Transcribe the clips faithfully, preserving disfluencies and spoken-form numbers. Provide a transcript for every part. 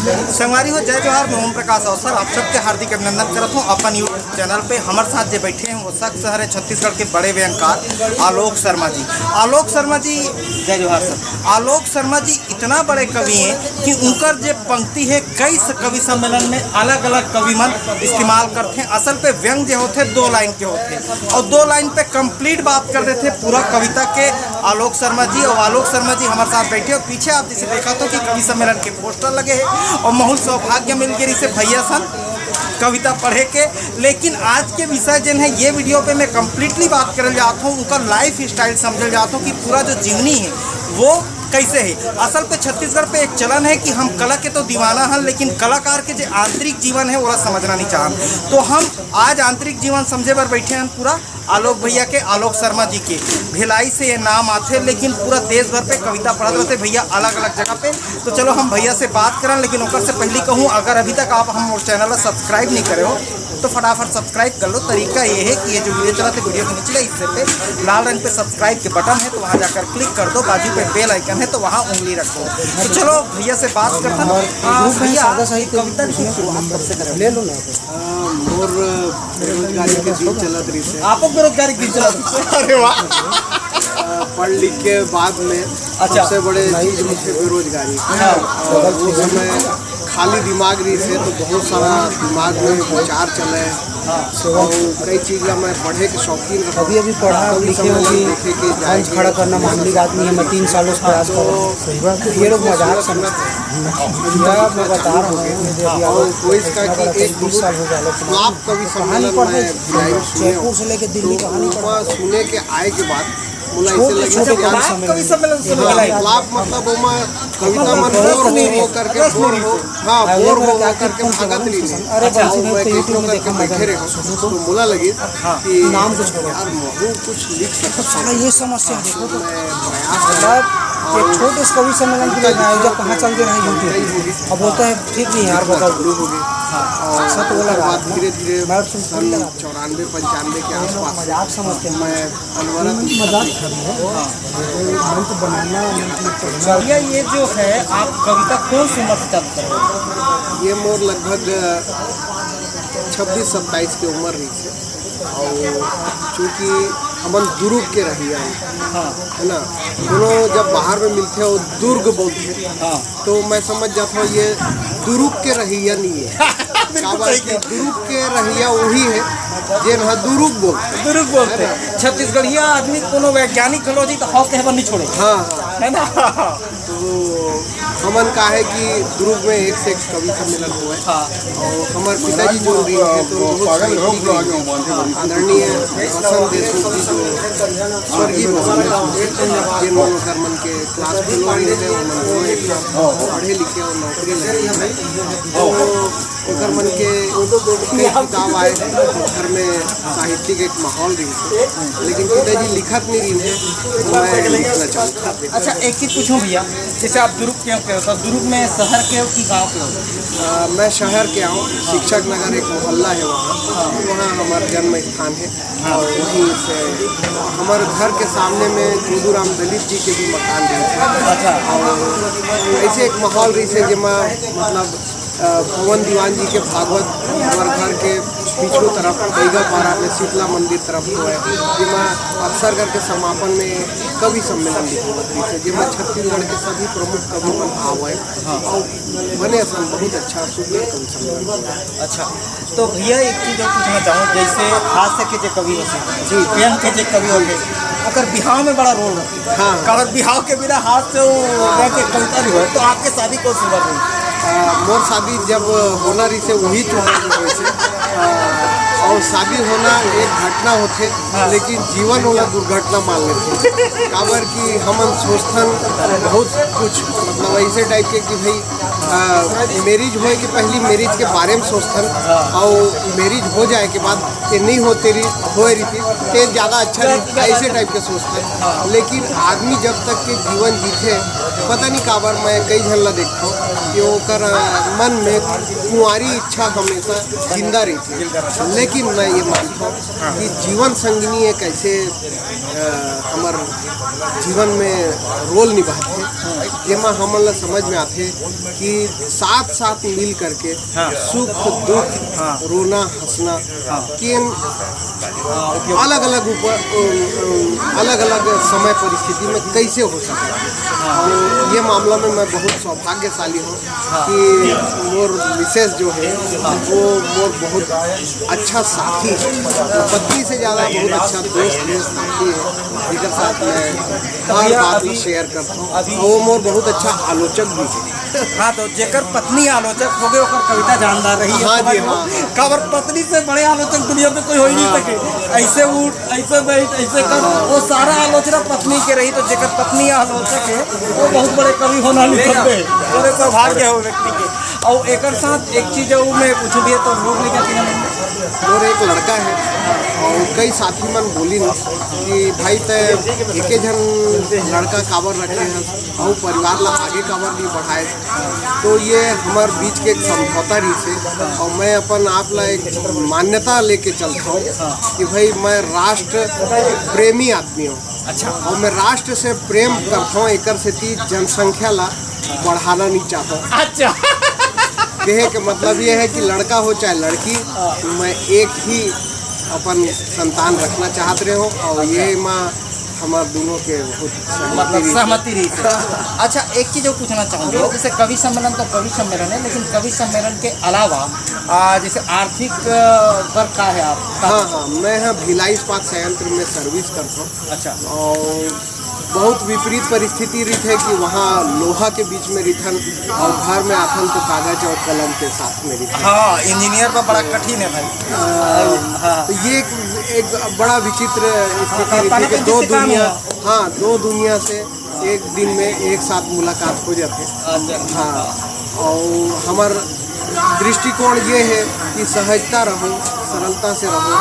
संगवारी हो, जय जोहार। मैं ओम प्रकाश अवसर आप सबके हार्दिक अभिनंदन करत हूँ अपन YouTube चैनल पे। हमर साथ जे बैठे हैं वो शख्स हरे छत्तीसगढ़ के बड़े व्यंगकार आलोक शर्मा जी। आलोक शर्मा जी, जय जोहार सर। आलोक शर्मा जी इतना बड़े कवि हैं कि उनकर जे पंक्ति है कई स-, कवि सम्मेलन में अलग-अलग कवि मन इस्तेमाल करथे। असल पे व्यंग जे होथे दो लाइन के होथे और दो लाइन पे कंप्लीट बात कर देथे पूरा कविता के आलोक शर्मा जी। और आलोक शर्मा जी हमर साथ बैठे और पीछे आप जैसे देखत हो कि कवि सम्मेलन के पोस्टर लगे हे और महू ल सौभाग्य मिल गे रिहिसे भैया सन कविता पढ़े के। लेकिन आज के विषय जेन है, ये वीडियो पे मैं कंप्लीटली बात करल जात हूँ, उनका लाइफ स्टाइल समझल जात हूँ कि पूरा जो जीवनी है वो कैसे है। असल पे छत्तीसगढ़ पे एक चलन है कि हम कला के तो दीवाना हन, लेकिन कलाकार के जे आंतरिक जीवन है ओला समझना नहीं चाहन। तो हम आज आंतरिक जीवन समझे बर बैठे हन पूरा आलोक भैया के, आलोक शर्मा जी के। भिलाई से ये नाम आथे, लेकिन पूरा देश भर पे कविता पढ़त रहते भैया अलग अलग जगह पे। तो चलो हम भैया से बात करन, लेकिन ओकर से पहली कहूँ, अगर अभी तक आप हमर चैनल ला सब्सक्राइब नहीं करे हो तो फटाफट सब्सक्राइब कर लो। तरीका ये है कि ये जो वीडियो चलत हे, वीडियो के निचले हिस्से पे लाल रंग पे सब्सक्राइब के बटन है, तो वहाँ जाकर क्लिक कर दो। बाजू पे बेल आइकन है, तो वहाँ उंगली रखो। तो चलो भैया से बात करता हूँ। और आ, भैया, सादा साहित्य कविता की शुरुआत कब से करें? ले लो ना। आ, मोर बेरोजगारी के दिन चलत रहिस हे। आपो बेरोजगारी के दिन चलत रहिस हे? अरे वाह। आ, पढ़ लिख के बाद में अच्छा। सबसे बड़े चीज मुझे बेरोजगारी। हाँ। और वो समय खाली दिमाग रहिस हे, तो बहुत सारा दिमाग में विचार चले। हाँ। और कई चीज ला मैं पढ़े के शौकीन रहूँ। अभी अभी पढ़ा, कवि लिखे हो सम्मेलन कि देखे के, जाए मंच के। खड़ा करना मामूली बात नहीं है, मैं तीन सालों से प्रयास कर रहा हूँ। तो ये लोग मजाक समझते हैं। मैं बता रहा हूँ, मुझे अभी और वो इसका इतना कि बड़ा एक बीस साल हो गया, लेकिन फ्लॉप कवि कहानी सम्मेलन पढ़ते में हैं, भिलाई में सुने जयपुर से लेके दिल्ली तो कहानी पढ़ते वहाँ सुने के आए के बाद मोला ऐसे छोटे लगे छोटे कि कवि यार, सम्मेलन। कवि सम्मेलन सुने हाँ, वाला है। फ्लॉप मतलब ओमा कविता मन बोर हो, हो करके रस बोर नहीं हो, हाँ, हाँ, बोर हो, हो करके भागत रही। अरे, अच्छा। बंसी भाई, मैं तो YouTube में देखा, बैठे रहे। तो मोला लगे हाँ। कि नाम कुछ बोलो। यार, महू कुछ लिख सकता हूँ। ये समस्या देखो तो। मैं प्रयास कर रहा हूँ। ये छोटे से कवि सम्मेलन के लिए आयोजक कहाँ चल दे रहे हैं YouTube? अब बोलता है, ठीक नहीं यार, बताओ। हाँ। और सत बोला बात धीरे धीरे मैं और तुम थोड़ी लगा। चौरानवे पंचानवे के आसपास मजाक समझते हैं। मैं अनवरत मजाक कर रहे हैं। हाँ। मंच बनाना, मंच में चढ़ना। भैया, ये जो है, आप कविता कौन सी उम्र से चालू कर रहे हो? ये मोर लगभग छब्बीस सत्ताईस के उम्र रहिस हे। और चूँकि हमन दुर्ग के रहिया हन, हाँ। है ना, कोनो जब बाहर में मिलथे और दुर्ग बोलथे, हाँ। तो मैं समझ जाता हूँ ये दुर्ग के रहिया नहीं है। बिल्कुल काबर सही कि कहा। दुर्ग के रहिया वही है जेन ह दुर्ग बोलथे। दुर्ग बोलथे। है ना? छत्तीसगढ़िया आदमी कोनो वैज्ञानिक घलो जी तो हौ कहे बर नहीं छोड़े। हाँ, हाँ। है ना? तो हमन का है कि दुर्ग में एक से एक कवि सम्मेलन होवय। हाँ। और हमर पिताजी जो भी हैं, तो बहुत साहित्यिक हैं। आदरणीय वसंत देशमुख जी, जो स्वर्गीय वसंत देशमुख जी, जिन मन ओकर मन के क्लास फेलो रहिन हे, ओमन दोनों एक साथ पढ़े लिखे और नौकरी लगे। तो ओकर मन के कई किताब आए, घर में साहित्यिक एक माहौल रहिस हे, लेकिन पिताजी लिखत नहीं रहिन हे, तो मैं लिखना चाहूँगा। अच्छा, एक चीज पूछूं भैया, जैसे आप दुर्ग के हो, तो दुर्ग में शहर के हो कि गांव के हो? अ, मैं शहर के हूँ, शिक्षक नगर एक मोहल्ला है वहाँ, वहाँ हमारा जन्म स्थान है। और वहीं से हमारे घर के सामने में गोदूराम दलित जी के भी मकान रहिस हे। अच्छा। और ऐसे एक माहौल रहिस हे जेमा मतलब अ, पवन दीवान जी के भागवत हमारे घर के पिछू तरफ, बैगा पारा में शीतला मंदिर तरफ को है, जेमा अक्सर करके समापन में कवि सम्मेलन भी होवत रहिस हे, जेमा छत्तीसगढ़ के सभी प्रमुख कवि मन आवय। हाँ। और बने असन बहुत अच्छा सुंदर कवि सम्मेलन। अच्छा, तो भैया एक चीज और पूछना चाहूँ, जैसे हास्य के जे कवि होथे, जी। प्रेम के जे कवि होथे, ओकर बिहाव में बड़ा रोल रहथे। हाँ। काबर बिहाव के बिना हास्य अउ प्रेम के कविता नहीं होय, तो आपके शादी कौन सी बात हुई? आ, मोर शादी जब होना रहिस हे वही त्योहार में होइस हे। आ, और शादी होना एक घटना होथे, हाँ। लेकिन जीवन ओला दुर्घटना मान लेथे। काबर कि हमन सोचथन बहुत कुछ, मतलब ऐसे टाइप के कि भाई, आ, मैरिज होए के पहली मैरिज के बारे में सोचथन, हाँ। और मैरिज हो जाए के बाद ये नहीं होते रही, होए रहितिस, ते ज्यादा अच्छा रहितिस, ऐसे टाइप के सोचथन। हाँ। लेकिन आदमी जब तक के जीवन जीथे, पता नहीं काबर मैं कई झन ला देखथों कि ओकर, आ, मन में कुंवारी इच्छा हमेशा जिंदा रहिथे। लेकिन मैं ये मानथों कि जीवन संगिनी एक ऐसे, अ, हमर जीवन में रोल निभाथे, जेमा हमन ला समझ में आथे कि साथ साथ मिल करके हाँ। सुख दुख, हाँ। रोना हंसना, हाँ। किन अलग अलग ऊपर, अलग अलग समय परिस्थिति में कैसे हो सकता है। और ये मामला में मैं बहुत सौभाग्यशाली हूँ कि मोर मिसेज जो है, वो मोर बहुत अच्छा साथी, पत्नी से ज़्यादा बहुत अच्छा दोस्त है, साथी है, जिकर साथ मैं हर बात शेयर करता हूँ। और वो मोर बहुत अच्छा आलोचक भी है। हाँ, तो जेकर पत्नी आलोचक होगे, ओकर कविता जानदार रही है, हाँ जी, समझ लो। हाँ, हाँ। काबर पत्नी से बड़े आलोचक दुनिया में कोई हो ही नहीं हाँ। सके। ऐसे उठ, ऐसे बैठ, ऐसे कर, हाँ। वो सारा आलोचना पत्नी के रही, तो जेकर पत्नी आलोचक है, वो बहुत बड़े कवि होना नहीं सकते। बड़े सौभाग्य हो व्यक्ति के। और एकर साथ एक चीज और मैं पूछूं भैया, तो लोग नहीं कहते हैं। मोर एक लड़का है और कई साथी मन बोलिन कि भाई, तय एके झन लड़का काबर रखे हस, अउ परिवार ला आगे काबर नहीं बढ़ाए। तो ये हमर बीच के एक समझौता रहिस हे, और मैं अपन आप ला एक मान्यता लेके चलता हूँ कि भाई, मैं राष्ट्र प्रेमी आदमी हूँ। अच्छा। और मैं राष्ट्र से प्रेम करता हूँ, एकर सेती जनसंख्या ला बढ़ाना नहीं चाहता हूँ। अच्छा। कहे के मतलब ये है कि लड़का हो चाहे लड़की, हाँ। मैं एक ही अपन संतान रखना चाहत रहे हो, और ये माँ हमार दोनों के बहुत सहमति मतलब रही। सहमति रही। अच्छा, एक चीज और पूछना चाहूंगा, जैसे कवि सम्मेलन तो कवि सम्मेलन है, लेकिन कवि सम्मेलन के अलावा आ, जैसे आर्थिक आ, वर्ग का है आप? हाँ, हाँ, मैं हाँ भिलाई इस्पात संयंत्र में सर्विस करता हूँ। अच्छा। और बहुत विपरीत परिस्थिति रही है कि वहाँ लोहा के बीच में रिथन और घर में आथन तो कागज और कलम के साथ में रिथन। हाँ, इंजीनियर पर बड़ा कठिन है भाई। आ, हाँ। तो ये एक, एक बड़ा विचित्र स्थिति हाँ, रही है कि दो दुनिया, हाँ, दो दुनिया से एक दिन में एक साथ मुलाकात हो जाते। अच्छा। हाँ, और हमार दृष्टिकोण ये है कि सहजता रहो, सरलता से रहो,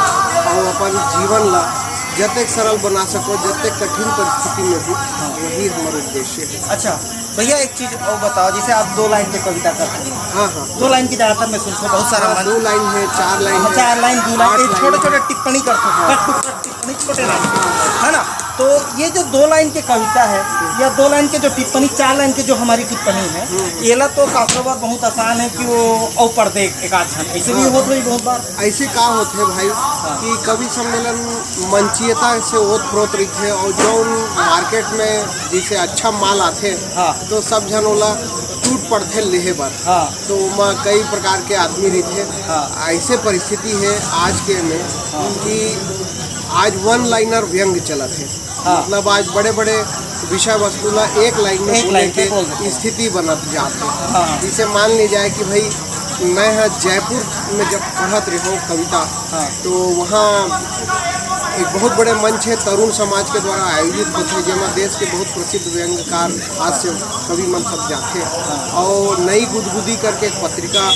और अपन जीवन ला जतेक सरल बना सको, जतेक कठिन परिस्थिति में भी, वही हमारा उद्देश्य है। अच्छा भैया, एक चीज और बताओ, जैसे आप दो लाइन के कविता करते हैं, हाँ, हाँ। दो लाइन की ज्यादातर मैं सुनता हूँ, बहुत सारा हाँ, मन दो लाइन है, चार लाइन हाँ, है, चार लाइन, दो लाइन, आठ एक लाइन छोटे है। छोटे टिप्पणी करते हैं, हाँ। कट टुक कट टिप्पणी, छोटे लाइन, है ना? तो ये जो दो लाइन की कविता है या दो लाइन के जो टिप्पणी, चार लाइन की जो हमारी टिप्पणी है, हम्म। एला तो काफी बार बहुत आसान है कि वो और पढ़ दे एक आध झन, ऐसे भी हाँ। होत रही बहुत बार। ऐसे का होत है भाई हाँ। कि कवि सम्मेलन मंचीयता से ओत प्रोत रहिथे, और जौन मार्केट में जैसे अच्छा माल आथे, हाँ। तो सब झन ओला टूट पड़थे लेहे बर। हाँ। तो ओमा कई प्रकार के आदमी रहिथे। हाँ। ऐसे परिस्थिति है आज के में हाँ। कि आज वन लाइनर व्यंग चलत है। हाँ। मतलब आज बड़े-बड़े विषय वस्तु ला एक लाइन में एक बोले लाइन में के बोल देते हैं। स्थिति बनत जात है। हाँ। जैसे मान ली जाए कि भाई मैं ह जयपुर में जब पढ़त रहो कविता, हाँ। तो वहाँ एक बहुत बड़े मंच है तरुण समाज के द्वारा आयोजित होते हैं, जेमा देश के बहुत प्रसिद्ध व्यंगकार, हास्य कवि मन सब जाते हैं। हाँ। और नई गुदगुदी करके एक पत्रिका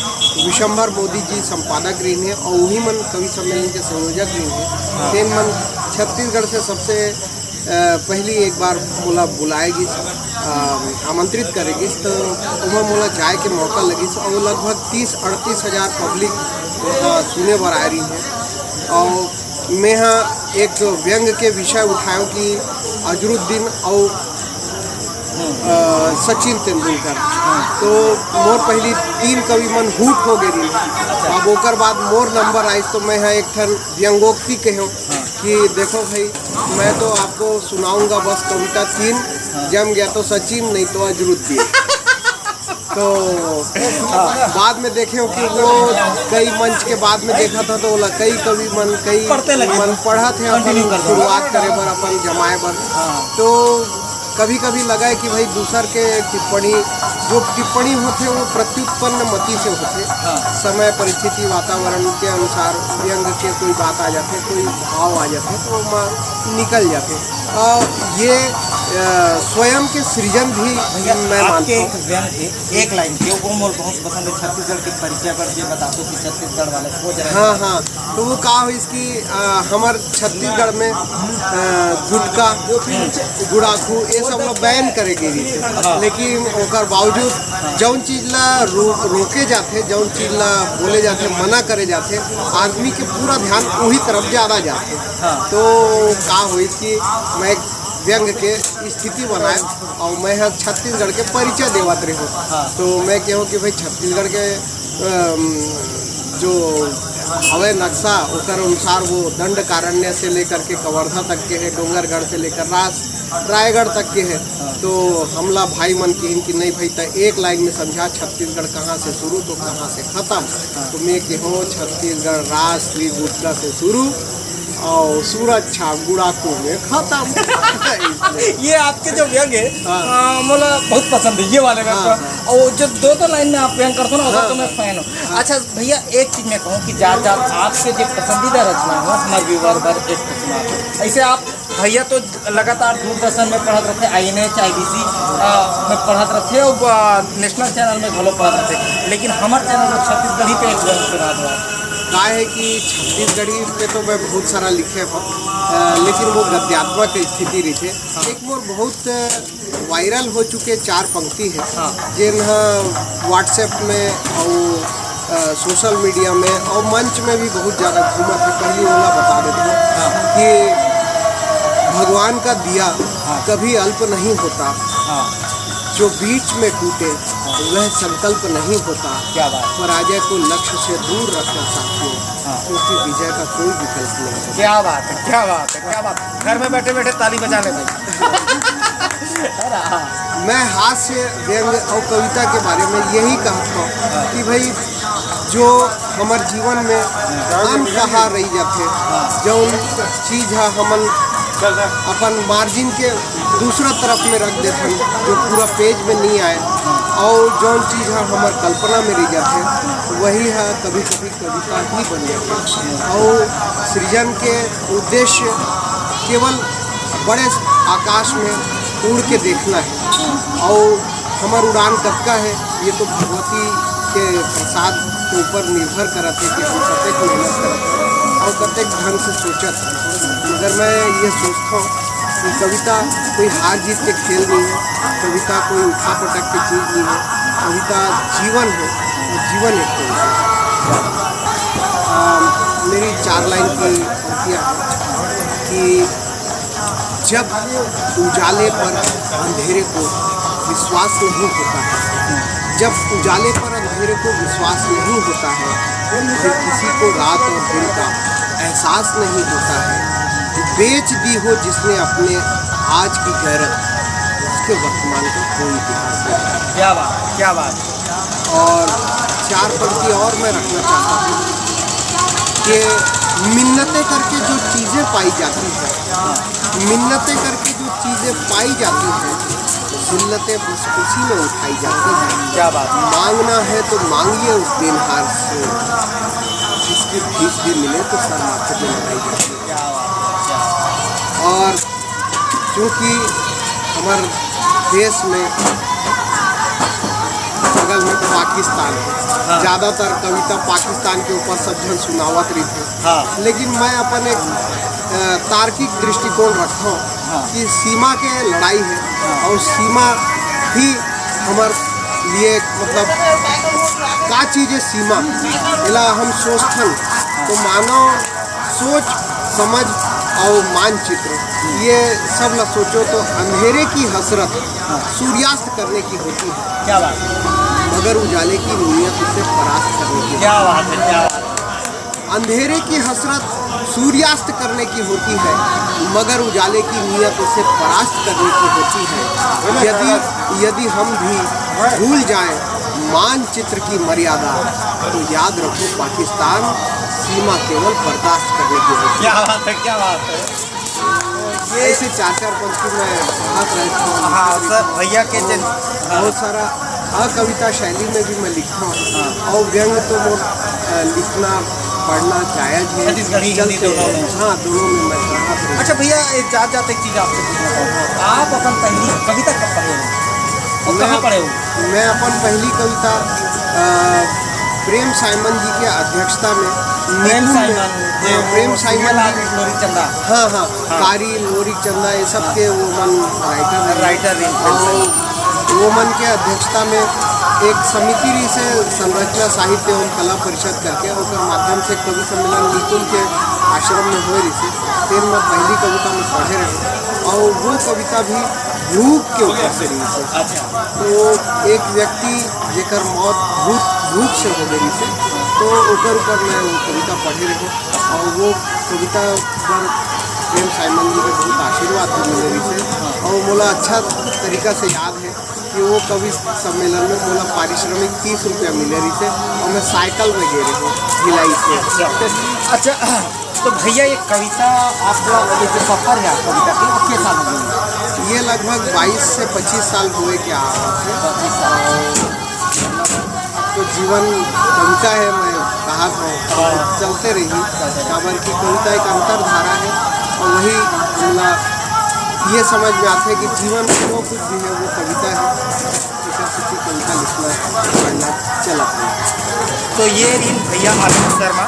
विशंभर मोदी जी संपादक रही हैं और वही मन कवि सम्मेलन के संयोजक रही हैं। हाँ। तेन मन छत्तीसगढ़ से सबसे अ, पहली एक बार मोला बुलाए गिस, अ, आमंत्रित करे गिस, तो ओमा मोला जाए के मौका लगिस और लगभग तीस अड़तीस हजार पब्लिक, अ, सुने बर आए रही है। और मैं हा एक व्यंग के विषय उठायो कि अजरुद्दीन और, अ, सचिन तेंदुलकर। तो मोर पहली तीन कवि मन हूट हो गए रही। अब ओकर बाद मोर नंबर आइस तो मैं हा एक ठन व्यंगोक्ति कहो कि देखो भाई, मैं तो आपको सुनाऊंगा बस कविता तीन, हाँ। जम गया तो सचिन, नहीं तो अजरुद्दीन। तो हाँ। बाद में देखे हो कि वो कई मंच के बाद में देखा था, तो ओला कई कवि मन, कई पढ़ते लगे। मन पढ़त हे, अपन continue कर। शुरुआत करे बर, अपन जमाए बर। हाँ। तो कभी-कभी लगा है कि भाई दूसर के टिप्पणी, जो टिप्पणी होथे वो प्रत्युत्पन्न मति से होथे। हाँ। समय, परिस्थिति, वातावरण के अनुसार व्यंग के कोई बात आ जाथे, कोई भाव आ जाथे, तो ओमा निकल जाथे। और ये, अ, स्वयं के सृजन भी भैया, मैं आपके मानता हूँ। एक व्यंग है, एक लाइन के, वो मोर बहुत पसंद है, छत्तीसगढ़ के परिचय पर जे बताते कि छत्तीसगढ़ वाले खोज रहे हैं। हाँ, हाँ। तो वो का होइस कि, अ, हमर छत्तीसगढ़ में, अ, गुटखा, गुड़ाखू, ये सब ला बैन करे गे रहिस। हाँ। लेकिन ओकर बावजूद जौन चीज ला रो-, रोके जाथे, जौन चीज ला बोले जाथे, मना करे जाथे, आदमी के पूरा ध्यान वही तरफ ज्यादा जाथे। हाँ। तो का होइस कि मैं व्यंग के स्थिति बनाए और मैं ह छत्तीसगढ़ के परिचय देवत रहे हूँ। हाँ। तो मैं कहूँ कि भाई छत्तीसगढ़ के अम, जो हवे नक्शा ओकर अनुसार वो दंडकारण्य से लेकर के कवर्धा तक के है, डोंगरगढ़ से लेकर रास रायगढ़ तक के है। हाँ। तो हमला भाई मन किहिन कि नहीं भाई त एक लाइन में समझा छत्तीसगढ़ कहाँ से शुरू तो कहाँ से खत्म। हाँ। तो मैं कहूँ छत्तीसगढ़ रास श्री गुटका से शुरू और सूरज छाप गुड़ाकू में खत्म। ये आपके जो व्यंग है हाँ। आ, मोला बहुत पसंद है ये वाले व्यंग हाँ, हाँ। और जो दो दो लाइन में आप व्यंग करते हो ना हाँ, तो मैं फैन हूँ। हाँ। अच्छा भैया एक चीज मैं कहूँ कि जात जात आपके जो पसंदीदा रचना हो हमारे व्यूवर बर एक रचना ऐसे आप भैया तो लगातार दूरदर्शन में पढ़त रहते I N H I B C में पढ़त रहते और नेशनल चैनल में घलो पढ़त रहते लेकिन हमारे चैनल में छत्तीसगढ़ी पे एक व्यंग सुना दो। का है कि छत्तीसगढ़ी पे तो मैं बहुत सारा लिखे हूँ लेकिन वो गद्यात्मक स्थिति रही थे। एक मोर बहुत वायरल हो चुके चार पंक्ति है हाँ। जेन व्हाट्सएप में और सोशल मीडिया में और मंच में भी बहुत ज़्यादा घूमत है। पहली ओला बता देते हैं हाँ। कि भगवान का दिया हाँ। कभी अल्प नहीं होता हाँ। जो बीच में टूटे हाँ। वह संकल्प नहीं होता। क्या बात। पराजय को लक्ष्य से दूर रखना साथियों हाँ। क्योंकि विजय का कोई विकल्प नहीं है। क्या बात है क्या बात है क्या बात। घर में बैठे बैठे ताली बजा ले भाई। मैं हास्य व्यंग और कविता के बारे में यही कहता हूँ कि भाई जो हमारे जीवन में अनकहा रही जाते जो चीज़ है हमन अपन मार्जिन के दूसरा तरफ में रख देते जो पूरा पेज में नहीं आए और जो चीज़ है हमारे कल्पना में रह जाते वही है कभी कभी कविता ही बन जाती है और सृजन के उद्देश्य केवल बड़े आकाश में उड़ के देखना है और हमार उड़ान कतका है ये तो भगवती के प्रसाद के ऊपर निर्भर करत है कि हम कतेक मेहनत करत हैं और कतेक ढंग से सोचत हैं। मगर मैं ये सोचता हूँ कि कविता कोई हार जीत के खेल नहीं है, कविता कोई उठा पटक की चीज़ नहीं है, कविता जीवन है और जीवन एक कविता है। मेरी चार लाइन की पंक्तियाँ हैं कि जब उजाले पर अंधेरे को विश्वास नहीं होता है, जब उजाले पर अंधेरे को विश्वास नहीं होता है, फिर किसी को रात और दिन का एहसास नहीं होता है। बेच दी हो जिसने अपने आज की गैरत, उसके वर्तमान का कोई इतिहास नहीं। क्या बात, क्या बात। और चार पंक्ति और मैं रखना चाहता हूँ कि मिन्नतें करके जो चीज़ें पाई जाती हैं, मिन्नतें करके जो चीज़ें पाई जाती हैं, मिन्नतें बस उसी में उठाई जाती हैं। क्या बात। मांगना है तो मांगिए उस देनहार से, जिसकी भीख भी मिले तो सर माथे पे लगाई जाती है। क्या बात। और क्योंकि हमारे देश में बगल में पाकिस्तान है, हाँ। ज़्यादातर कविता पाकिस्तान के ऊपर सब जन सुनावत रही थे। हाँ। लेकिन मैं अपन एक तार्किक दृष्टिकोण रखता हूँ हाँ। कि सीमा के लड़ाई है हाँ। और सीमा ही हमारे लिए मतलब का चीज़ है सीमा। इला हम सोचथन तो मानव सोच समझ और मानचित्र ये सब ला सोचो तो अंधेरे की हसरत सूर्यास्त करने की होती है। क्या बात। मगर उजाले की नीयत उसे परास्त करने की क्या बात है क्या बात। अंधेरे की हसरत सूर्यास्त करने की होती है मगर उजाले की नीयत उसे परास्त करने की होती है। यदि यदि हम भी भूल जाएं मानचित्र की मर्यादा तो याद रखो पाकिस्तान सीमा केवल बर्दाश्त करने की होती है। क्या बात है क्या बात है। ऐसे चार चार पंक्ति में हाथ रहे हाँ सर भैया के जन बहुत सारा अकविता शैली में भी मैं लिखता हूँ हाँ। और व्यंग तो वो लिखना पढ़ना जायज है छत्तीसगढ़ी हिंदी दोनों में। हाँ दोनों में मैं पढ़ा। अच्छा भैया एक जात जात एक चीज आपसे पूछना चाहूँगा आप अपन पहली कविता कब पढ़े हो और कहाँ पढ़े हो? मैं अपन पहली कविता प्रेम साइमन जी के अध्यक्षता में प्रेम साइमन प्रेम साइमन जी चंदा हाँ हाँ कारी लोरी चंदा ये सब के वो मन राइटर राइटर वो मन के अध्यक्षता में एक समिति रही से संरचना साहित्य एवं कला परिषद करके ओकर माध्यम से कवि सम्मेलन निकुंज के आश्रम में हुए रही से। फिर मैं पहली कविता में पढ़े रहे और वो कविता भी भूख के ऊपर से रहिस हे। अच्छा। तो एक व्यक्ति जेकर मौत भूख, भूख से हो गई थी, तो ओकर ऊपर मैं वो कविता पढ़े रहे और वो कविता पर प्रेम साइमन जी के बहुत आशीर्वाद भी मिले रहिस हे। और मोला अच्छा तरीका से याद है कि वो कवि सम्मेलन में मोला पारिश्रमिक तीस रुपया मिले रहिस हे और मैं साइकिल में गे रहे हूँ भिलाई से। अच्छा, तो भैया, ये कविता आपका, ये जो सफर है कविता का, वो कैसा लगा? ये लगभग बाईस से पच्चीस साल हुए क्या आप? तो जीवन कविता है, मैं कहा था, चलते रही। काबर की कविता एक अंतर धारा है और वही हमला ये समझ में आता है कि जीवन में जो कुछ भी है, वो कविता है। एकर सेती कविता लिखना, पढ़ना चलत रही। तो ये रहिन भैया आलोक शर्मा।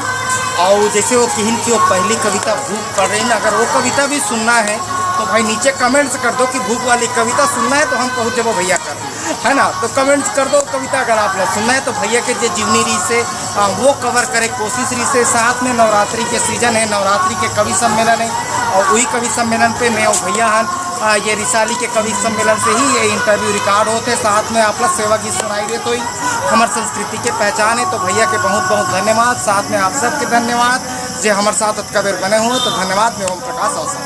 और जैसे वो किहिन कि वो पहली कविता भूख पढ़ रही ना, अगर वो कविता भी सुनना है तो भाई नीचे कमेंट्स कर दो कि भूख वाली कविता सुनना है, तो हम पहुँच जाबो भैया कर, है ना। तो कमेंट्स कर दो कविता अगर आप लोग सुनना है तो। भैया के जे जीवनी रहिस हे, आ, वो कवर करे कोशिश रहिस हे। साथ में नवरात्रि के सीजन है, नवरात्रि के कवि सम्मेलन है, और वही कवि सम्मेलन पे मैं और भैया हन, आ, ये रिसाली के कवि सम्मेलन से ही ये इंटरव्यू रिकॉर्ड होत हे। साथ में आप लोग सेवा गीत सुनाई देत होई, हमर संस्कृति के पहचान है। तो भैया के बहुत बहुत धन्यवाद, साथ में आप सबके धन्यवाद जे हमर साथ अतका बेर बने हुए। तो धन्यवाद, मैं ओम प्रकाश अवसर।